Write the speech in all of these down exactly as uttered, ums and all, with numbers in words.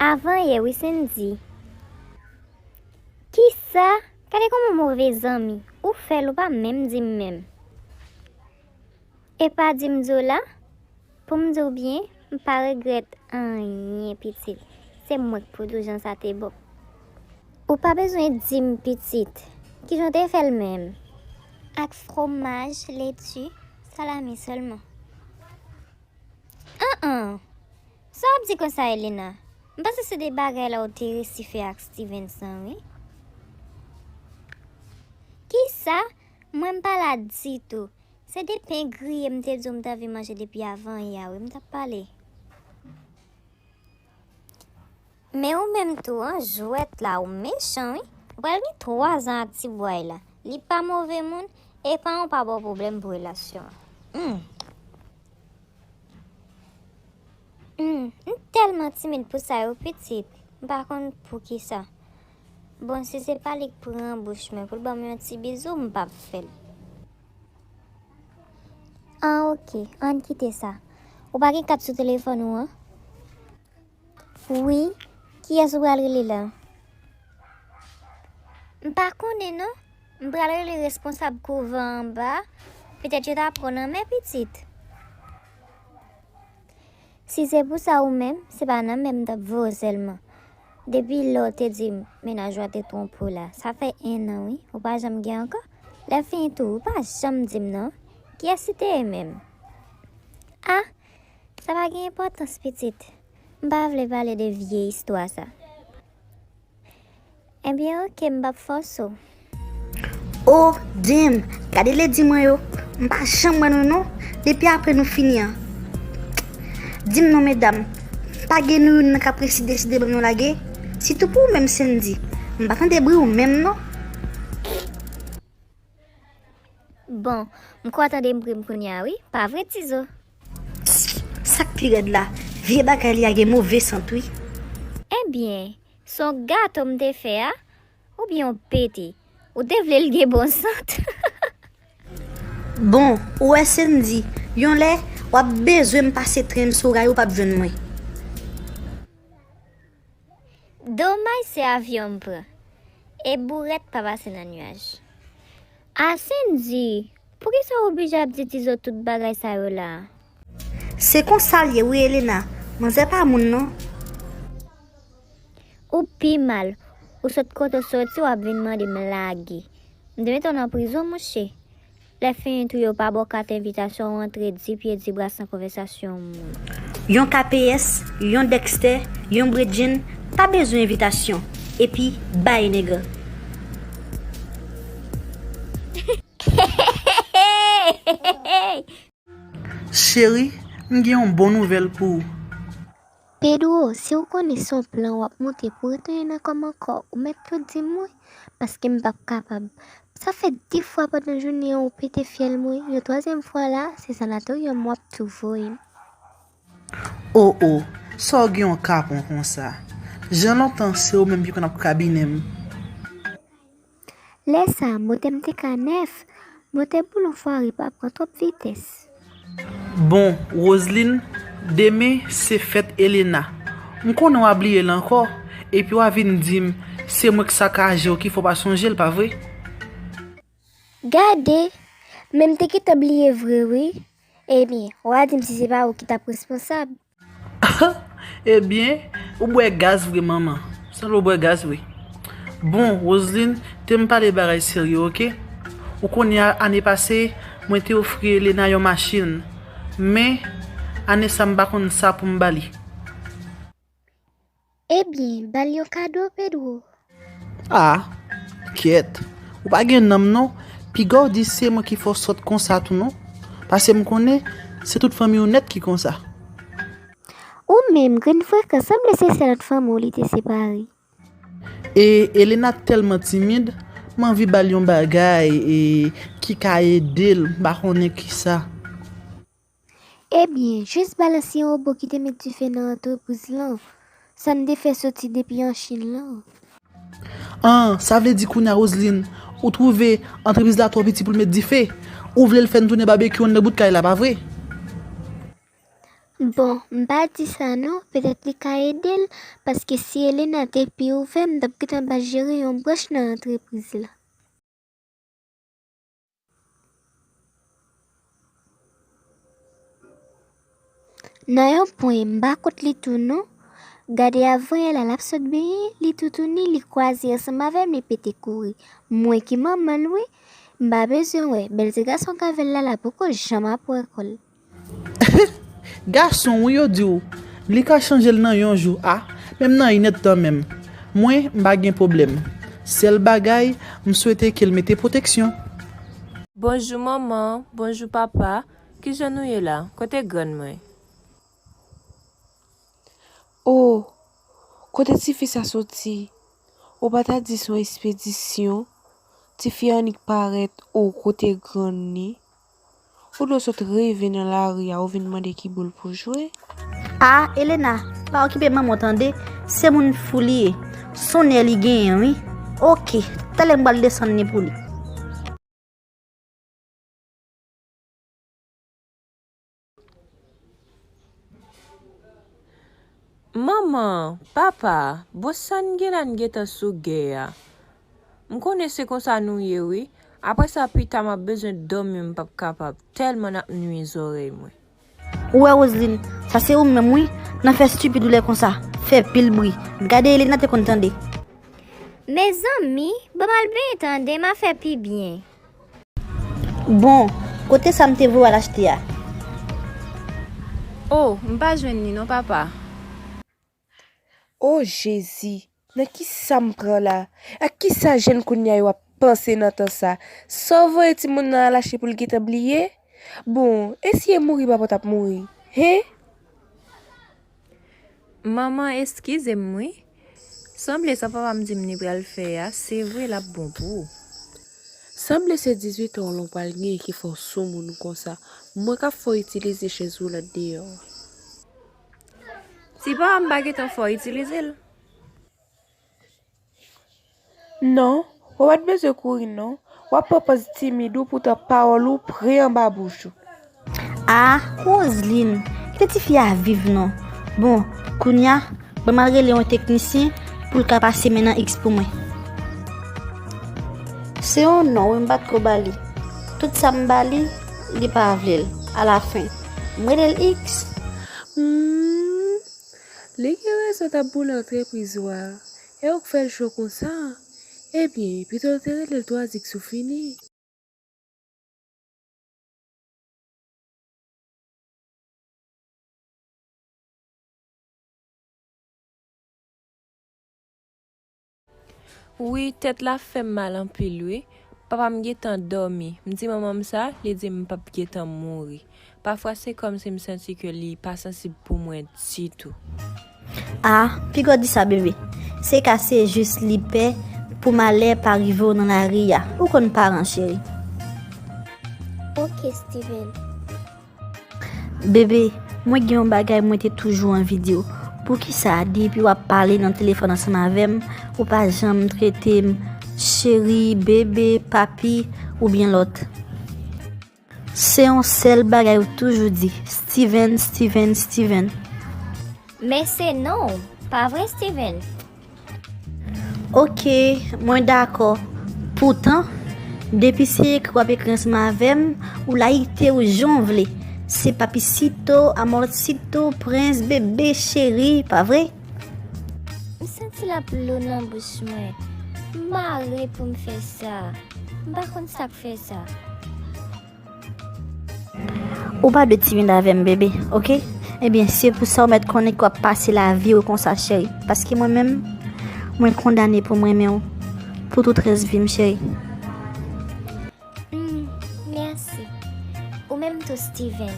Avanyè wi Sendy. Kisa? Gade kòman move zanmi. Ou fè l ou pa menm di m menm. Epa di m di w la, pou m di w byen, m pa regrèt anyen pitit. Se mwen k pou di w jan sa te bon. Ou pa bezwen di m pitit. Kijan w te fè l menm? Ak fwomaj, leti, salami sèlman. An an! Sa w ap di konsa Elena? M panse se de bagay la w te resi fè ak Stevenson wi. Kisa? Mwen m pa la ditou. Se de pen griye m te di w m t anvi manje depi avanyè a wi m t ap pale. Men ou menm tou an jwèt la ou mechan wi. Ou pral gen twa zan ak ti bway la. Li pa move moun, e pa yon pa ba w pwoblèm pou relasyon an. Hmm. Hmm, m tèlman timid pou sa yo pitit. M pa konn poukisa. Bon, si se pa li k pran bouch mwen pou l ban m yon ti bizou, m p ap fè l. Ah, oke, ann kite sa. Ou pa gen kat sou telefòn ou an? Wi, kiyès ou pral rele la? M pa konnen non. M pral rele responsab kouvan anba. Petèt yo ta pran nan men pitit. Si se pou sa ou menm, se pa nan men m t ap voye w sèlman. Depi lè w te di m mennaj ou a te twonpe w la, sa fè en an wi, ou pa janm gen ankò. Lè fini tou, ou pa janm di m non. Kiyès li te ye menm? Ah, sa pa gen enpòtans pitit. M pa vle pale de vye istwa sa. Ebyen oke, m p ap fòse w. Oh damn, gade ledi mwen yo. M pa janm wè nou non. Depi apre nou fini an. Di m non medam, pa gen nou youn nan k ap resi deside ban m yon lage? Sitou pou ou menm Sendy. M pa tande bri w menm non. Bon, m kwè w tande m bri m kounye a wi, pa vre Tizo? Sa k pi rèd la, vye bagay li a gen move sant wi. Ebyen, se yon gato m te fè a, oubyen w pete? Ou te vle l gen bon sant? Bon, ou wè Sendy, yon lè w ap bezwen m pase tren m sou ray ou p ap jwenn mwen. Domaj se avyon m pran. E bourèt pa pase nan nyaj. A Sendy, poukisa w oblije ap di Tizo tout bagay sa yo la? Se konsa l ye wi Elena, manzè pa moun non. Ou pi mal, ou sot kote w soti w ap vin mande m lage. M te mete w nan prizon mouche. Lè fini tou yo pa ba w kat envitasyon ou antre di pye di bra san konvèsasyon moun. Yon K P S, yon Dexter, yon Bredjin, pa bezwen envitasyon. Epi, bay nèg. Cheri, m gen yon bon nouvèl pou ou. Pedro, si w konnen se yon plan w ap monte pou retounen nan kò m ankò, ou mèt tou di m wi, paske m p ap kapab. Sa fè de fwa pandan jounen an ou pete fyèl mwen, yon twazyèm fwa la, se sanatoryòm w ap tou voye m. O o, sa w gen yon kapon konsa? Jan lontan se ou menm ki konn ap kabinen m. Lè sa a, motè m te ka nèf, motè boulon fwari pa pran twòp vitès. Bon, Roseline, demen se fèt Elena. M konnen w a bliye l ankò, epi w a vin di m se mwen k sakaje w ki fè w pa sonje l, pa vre? Gade, men m te gentan bliye vre wi. Ebyen, w a di m si se pa ou ki t ap responsab. Ebyen, ou bwè gaz vre manman. Sanble w bwè gaz vre. Bon, Roseline, te m pale bagay serye, oke? Ou konnen a, ane pase, mwen te ofri Elena yon machin. Men, ane sa m pa konn sa pou m ba li. Ebyen, ba l yon kado, Pedro. Ah, kyèt. Ou pa gen nanm non. Piga w di se mwen ki fè w sòt konsa tou non. Paske m konnen se tout fanmi w nèt ki konsa. Ou menm, grenn frekan, sanble se sèl ak fanmi w li te separe. E Elena tèlman timid, m anvi ba l yon bagay e, ki ka ede l, m pa konnen kisa. Ebyen, jis balanse yon wobo ki te met dife nan antrepriz lan, sa n te fè soti depi an Chin lan. An, sa vle di kounye a Roseline, ou twouve antrepriz la twò piti pou l met dife? Ou vle l fè n tounen babekyou anndan bout kay la, pa vre? Bon, m pa di sa non, petèt li ka ede l, paske si Elena te pi ouvè, m t ap gentan ba l jere yon branch nan antrepriz la. Nan yon pwen, m pa kont li tou non. Gade avan yè la, l ap sot benyen, li toutouni, li kwaze ansanm avè m, li pete kouri. Mwen ki manman l wi. M pa bezwen wè, bèl ti gason k avè l la, la poko janm ap wè kò l. Gason wi yo di w, li ka chanje l nan yon jou a, menm nan inèdtan menm. Mwen, m pa gen pwoblèm. Sèl bagay, m swete ke l mete pwoteksyon. Bonjou manman, bonjou papa, kijan nou ye la? Kote grann mwen? O, kote tifi sa soti? Ou pa ta di se yon espedisyon? Tifi a annik parèt, o, kote grann li? Ou dwe sot rive nan lari a, ou vin mande ki boul pou jwe? A, Elena, pa okipe manman w tande, se moun fou li ye. Se yon nè li genyen wi. Oke, talè m pral desann li pou li. Manman, papa, bon sa n gen la n gentan sou gè a. M konnen se konsa nou ye wi. Apre sa pita m ap bezwen dòmi m p ap kapab tèlman n ap nwi zòrèy mwen. Ou wè Roseline, sa se ou menm wi, nan fè stipid ou lè konsa, fè pil bri. Gade Elena te konn tande. Mezanmi, ban m al benyen tande, m a fè pi byen. Bon, kote sa m te voye w al achte a? O, m pa jwenn li non papa. O Jezi, nan kisa m pran la? Ak kisa jèn kounye a yo ap panse nan tan sa? Sa w voye timoun nan al achte pou l gentan bliye? Bon, e si e mouri papa w t ap mouri? Hen? Manman, eskize m wi. Sanble sa papa m di m li pral fè a, se vre l ap bon pou ou. Sanble se dizuit an w lonpral genyen ki fè w soumoun konsa. Mwen k ap fè w itilize chèz woulant deyò a. Si papa m pa gentan fè w itilize l. Non, w pa t bezwen kouri non. W ap pran pòz timid ou poutan pawòl ou pre anba bouch ou. A, Roseline, kite tifi a viv non. Bon, kounye a, ban m al rele yon teknisyen pou l ka pase men nan X pou mwen. Se yon non wi m pa t ko ba li. Tout sa m ba li, li pa vle l. Alafen, m rele l X. Hmm, li gen rezon t ap boule antrepriz ou a. E ou k fè l cho konsa? Ebyen, pito w te rele l twa X ou fini. Wi, tèt la fè m mal anpil wi. Papa m gentan dòmi. M di manman m sa, li di m p ap gentan mouri. Pafwa se kòmsi m santi ke li pa sansib pou mwen ditou. A, piga w di sa bebe. Se ka se jis li pè pou malè pa rive w nan lari a. Ou konn paran cheri. Oke Steven. Bebe, mwen gen yon bagay mwen te toujou anvi di w. Poukisa depi w ap pale nan telefòn ansanm avè m, ou pa janm trete m cheri, bebe, papi oubyen lòt? Se yon sèl bagay ou toujou di, Steven, Steven, Steven. Men se non w, pa vre Steven? Oke, mwen dakò. Poutan, depi se ekri w ap ekri ansanm avè m, ou layite w jan w vle. Se papisito, amòsito, prens, bebe, cheri, pa vre? M santi l ap lou nan bouch mwen. M mare pou m fè sa. M pa konn sa k fè sa. Ou pa dwe timid avè m, bebe, oke? Ebyen, se pou sa ou mèt konnen ke w ap pase lavi w konsa, cheri. Paske mwen menm, mwen kondane pou m renmen w pou tout rès vi m, cheri. Hmm, mèsi. Ou menm tou, Steven.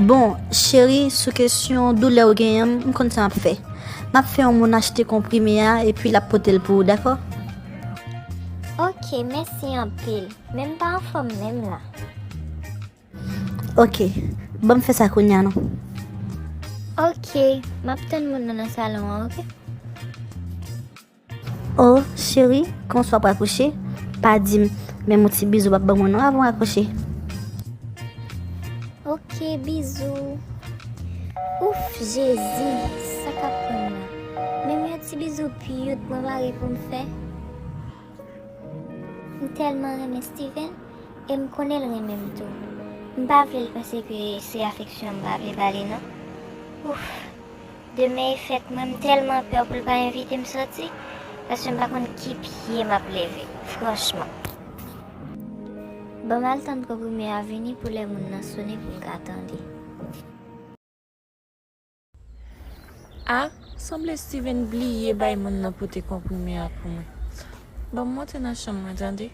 Bon, cheri, sou kesyon doulè w genyen an, m konn sa m ap fè. M ap fè yon moun achte konprime a, epi l ap pote l pou ou, dakò? Oke, mèsi anpil. Men m pa anfòm menm la. Oke, ban m fè sa kounye a non. Oke, m ap tann moun nan nan salon an, oke? O, cheri, konswa w pral kouche? Pa di m, menm yon ti bizou w p ap ban mwen non avan w al kouche. Oke, Bizou. Ouf, Jezi, sa k ap pran m la? Menm yon ti bizou pyut mwen pa gen pou m fè. M tèlman renmen Steven, e m konnen l renmen m tou. M pa vle l panse ke se afeksyon m pa vle ba li non. Ouf. Demen e fèt, mwen m tèlman pè pou l pa envite m sòti, paske m pa konn ki pye m ap leve, franchman. Ban m al tann konprime a vini pou lè moun nan sone pou m ka tande. A, sanble Steven bliye bay moun nan pote konprime a pou mwen. Ban m monte nan chanm mwen, tande.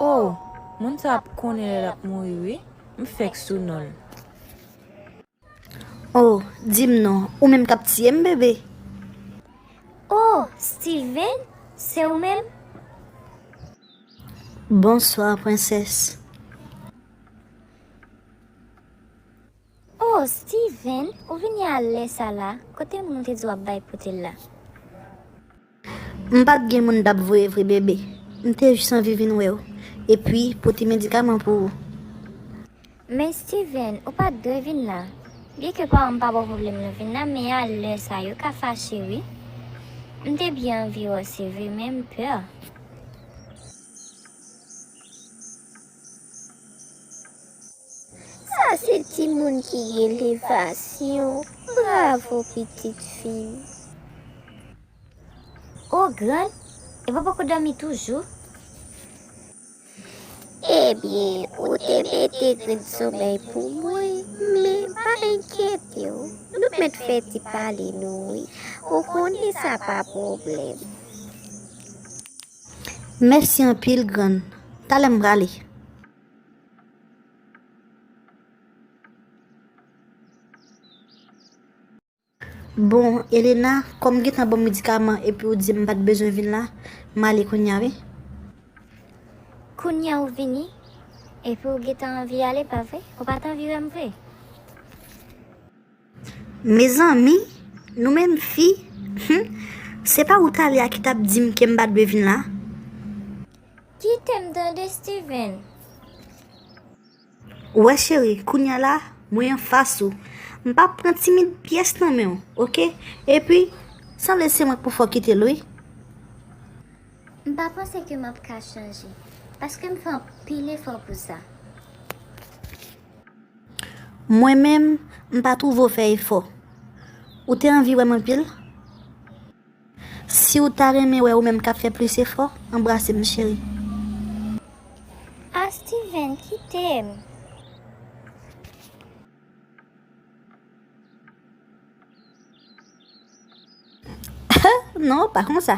O, moun sa ap konnen lè l ap mouri, wi. M fèk sou non l. O, di m non, ou menm k ap tiye m, bebe. O, Steven, se ou menm? Bonswa, prensès. O, Steven, ou vini a lè sa la, kote moun ou te di w ap bay pote l la? M pa t gen moun t ap voye vre, bebe. M te jis anvi vin wè w. Epi, pote medikaman pou ou. Men Steven, ou pa t dwe vin la. Byenke paran m pa ba w pwoblèm nan vin la, men a lè sa yo ka fache wi. M te byen anvi wè w se vre, men m pè. Sa se timoun ki gen levasyon. Bravo pitit fi m. O grann, epi w poko dòmi toujou? Ebyen, ou te mete grenn somèy pou mwen, men pa enkyete w, nou mèt fè ti pale nou wi. Ou konnen sa pa pwoblèm. Mèsi anpil grann. Talè m prale. Bon, Elena, kòm w gentan ban m medikaman epi w di m pa t bezwen vin la, m ale kounye a wi. Kounye a w vini? Epi w gentan anvi ale, pa vre? Ou pa t anvi wè m vre? Mezanmi, nou menm fi, hmm, se pa ou talè a ki t ap di m ke m pa t dwe vin la? Kite m tande, Steven. Ou wè cheri, kounye a la, mwen anfas ou. M p ap pran timid pyès nan men w, oke? Epi, sanble se mwen k pou fè w kite l wi. M pa panse ke m ap ka chanje, paske m fè anpil efò pou sa. Mwen menm, m pa twouve w fè efò. Ou te anvi wè m anpil? Si w ta renmen wè ou menm k ap fè plis efò, anbrase m, cheri. A Steven, kite m. Non, pa konsa.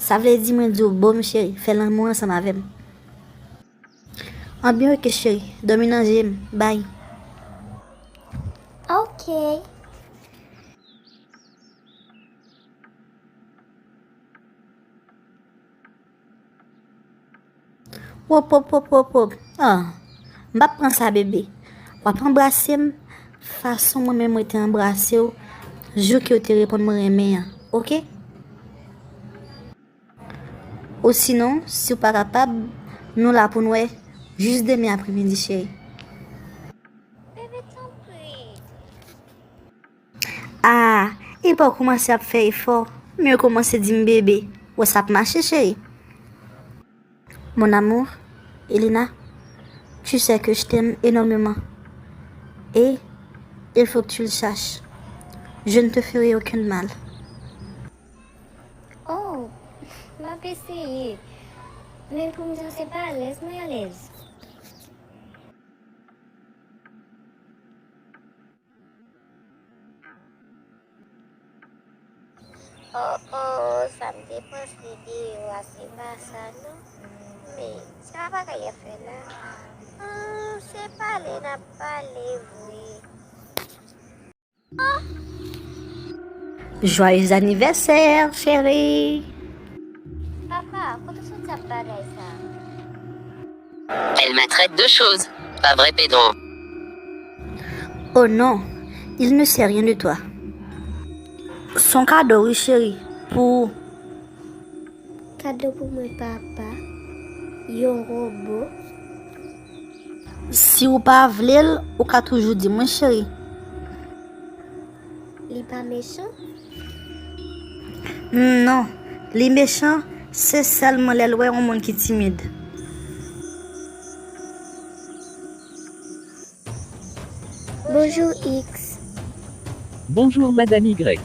Sa vle di mwen di w, bon, cheri, fè lanmou ansanm avè m. Anbyen, oke, cheri. Dòmi nan je m. Bye. Oke. Wop, wop, wop, wop, wop. Ah, m p ap pran sa, bebe. W ap anbrase m fason mwen menm mwen te anbrase w jou ke w te reponn mwen renmen an, oke? Osinon, si w pa kapab, nou la pou n wè jis demen apremidi, cheri. Bebe, tanpri. Ah, epa w kòmanse ap fè efò, men w kòmanse di m bebe. Wè sa ap mache, cheri. Mon amour, Elena, tu sais que je t'aime énormément. Et il faut que tu le saches. Je ne te ferai aucun mal. Oh, m ap eseye. Men pou m di w se pa alèz mwen alèz. Oh, oh, sa m te panse deyò a se pa sa non. Men, sa bagay ap fè la. Hmm, se pale n ap pale vre. Joyeux anniversaire, chérie. Papa, kote w soti ap bagay sa? Elle me traite de chose. Pa vre, Pedro? Oh non, il ne sait rien de toi. Son kado, wi, cheri, pou ou. Kado pou mwen, papa. Yon wobo. Si w pa vle l, ou ka toujou di mwen, cheri. Li pa mechan? Non, li mechan, se sèlman lè l wè yon moun ki timid. Bonjou, X. Bonjour, Madame Y.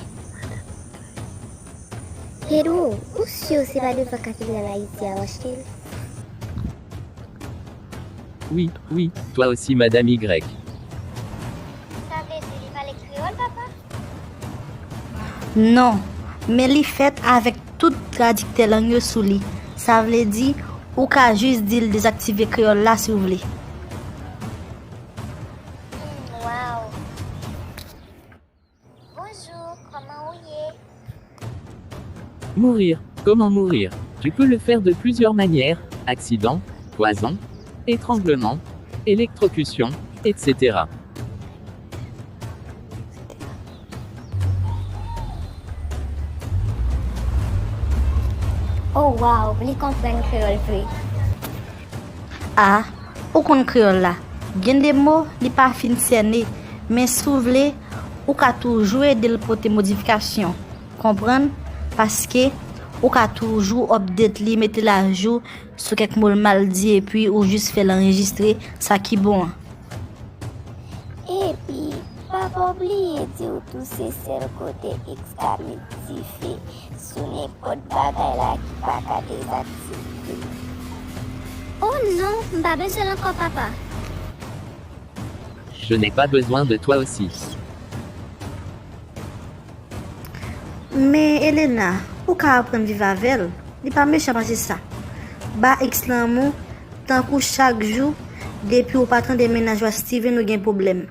Pedro, ou si se pa devan katedral Ayiti a w achte l? Oui, oui, toi aussi, Madame Y. Sa vle di li pale kreyòl, papa? Non, men li fèt avèk tout tradiktè lang yo sou li. Sa vle di, ou ka jis di l dezaktive kreyòl la si w vle. Hmm, waw. Bonjou, kòman ou ye? Mourir. Comment mourir? Tu peux le faire de plusieurs manières, accident, poison, étranglement, électrocution, et cetera. Oh wow, li konprann kreyòl vre. A, ou konn kreyòl la. Gen de mo li pa fin sène, men si w vle, ou ka toujou ede l pote modifikasyon. Konprann? Paske ou ka toujou update li, mete l ajou sou kèk mo l mal di epi ou jis fè l anrejistre sa ki bon an. Epi, pa pa bliye di w tou se sèl kote X ka met dife sou nenpòt bagay la ki pa ka dezaktive. Oh non, m pa bezwen l ankò, papa. Je n'ai pas besoin de toi aussi. Men Elena, ou ka aprann viv avè l. Li pa mechan pase sa. Ba X lanmou, tankou chak jou, depi ou pa tande mennaj ou a Steven ou gen pwoblèm.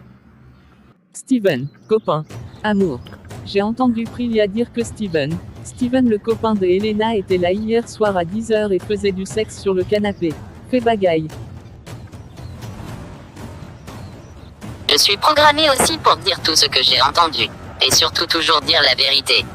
Steven, copain, amour. J'ai entendu Priya dire que Steven, Steven le copain de Elena était là hier soir à dix heures et faisait du sexe sur le canapé. Fè bagay. Je suis programmé aussi pour dire tout ce que j'ai entendu. Et surtout toujours dire la vérité.